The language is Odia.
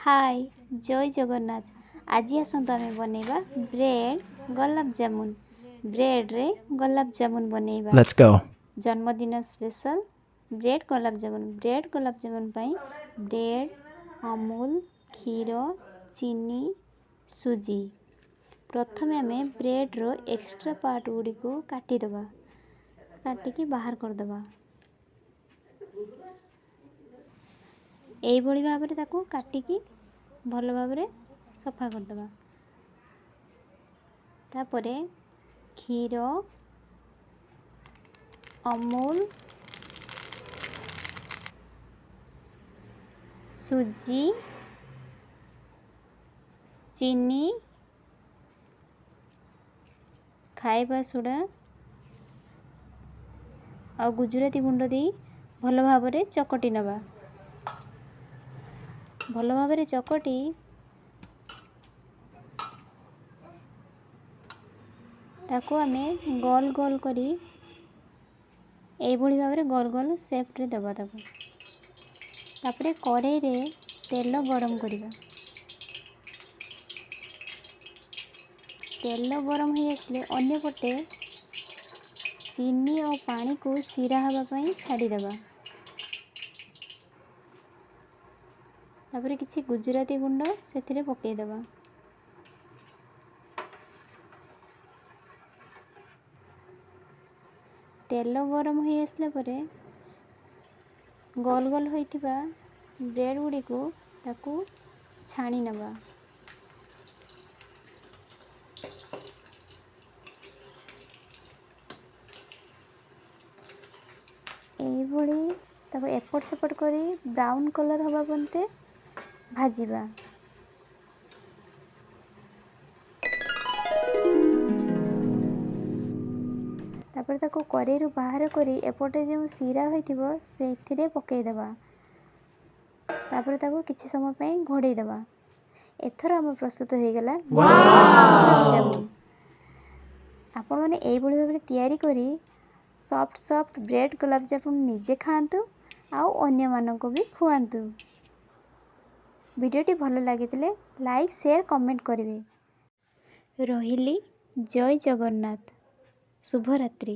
ହାଏ, ଜୟ ଜଗନ୍ନାଥ। ଆଜି ଆସନ୍ତୁ ଆମେ ବନେଇବା ବ୍ରେଡ଼ ଗୋଲାପଜାମୁନ। ବ୍ରେଡ଼ରେ ଗୋଲାପଜାମୁନ ବନେଇବା। Let's go. ଜନ୍ମଦିନ special bread gulab jamun. Bread gulab jamun ପାଇଁ ବ୍ରେଡ଼, ଅମୁଲ, କ୍ଷୀର, ଚିନି, ସୁଜି। ପ୍ରଥମେ ଆମେ ବ୍ରେଡ଼ର ଏକ୍ସଟ୍ରା ପାର୍ଟ ଗୁଡ଼ିକୁ କାଟିଦେବା, କାଟିକି ବାହାର କରିଦେବା। ଏଇଭଳି ଭାବରେ ତାକୁ କାଟିକି ଭଲ ଭାବରେ ସଫା କରିଦେବା। ତାପରେ କ୍ଷୀର, ଅମୁଲ, ସୁଜି, ଚିନି, ଖାଇବା ସୋଡ଼ା ଆଉ ଗୁଜୁରାତି ଗୁଣ୍ଡ ଦେଇ ଭଲ ଭାବରେ ଚକଟି ନେବା। ଭଲ ଭାବରେ ଚକଟି ତାକୁ ଆମେ ଗୋଲ ଗୋଲ କରି ଏଇଭଳି ଭାବରେ ଗୋଲ ଗୋଲ ସେପ୍ରେ ଦେବା ତାକୁ। ତାପରେ କରେଇରେ ତେଲ ଗରମ କରିବା। ତେଲ ଗରମ ହେଇ ଆସିଲେ ଅନ୍ୟପଟେ ଚିନି ଆଉ ପାଣିକୁ ଶିରା ହେବା ପାଇଁ ଛାଡ଼ିଦେବା। ତାପରେ କିଛି ଗୁଜୁରାତି ଗୁଣ୍ଡ ସେଥିରେ ପକାଇଦେବା। ତେଲ ଗରମ ହେଇ ଆସିଲା ପରେ ଗୋଲ ଗୋଲ ହୋଇଥିବା ବ୍ରେଡ଼ ଗୁଡ଼ିକୁ ତାକୁ ଛାଣି ନେବା। ଏଇଭଳି ତାକୁ ଏପଟ ସେପଟ କରି ବ୍ରାଉନ୍ କଲର୍ ହେବା ପର୍ଯ୍ୟନ୍ତ ଭାଜିବା। ତାପରେ ତାକୁ କରେଇରୁ ବାହାର କରି ଏପଟେ ଯେଉଁ ଶିରା ହୋଇଥିବ ସେଇଥିରେ ପକାଇଦେବା। ତାପରେ ତାକୁ କିଛି ସମୟ ପାଇଁ ଘୋଡ଼େଇ ଦେବା। ଏଥର ଆମ ପ୍ରସ୍ତୁତ ହୋଇଗଲା ଗୋଲାପଜାମୁନ। ଆପଣମାନେ ଏଇଭଳି ଭାବରେ ତିଆରି କରି ସଫ୍ଟ ସଫ୍ଟ ବ୍ରେଡ଼ ଗୋଲାପଜାମୁନ ନିଜେ ଖାଆନ୍ତୁ ଆଉ ଅନ୍ୟମାନଙ୍କୁ ବି ଖୁଆନ୍ତୁ। ଭିଡ଼ିଓଟି ଭଲ ଲାଗିଥିଲେ ଲାଇକ୍, ସେୟାର, କମେଣ୍ଟ କରିବେ। ରହିଲି, ଜୟ ଜଗନ୍ନାଥ, ଶୁଭରାତ୍ରି।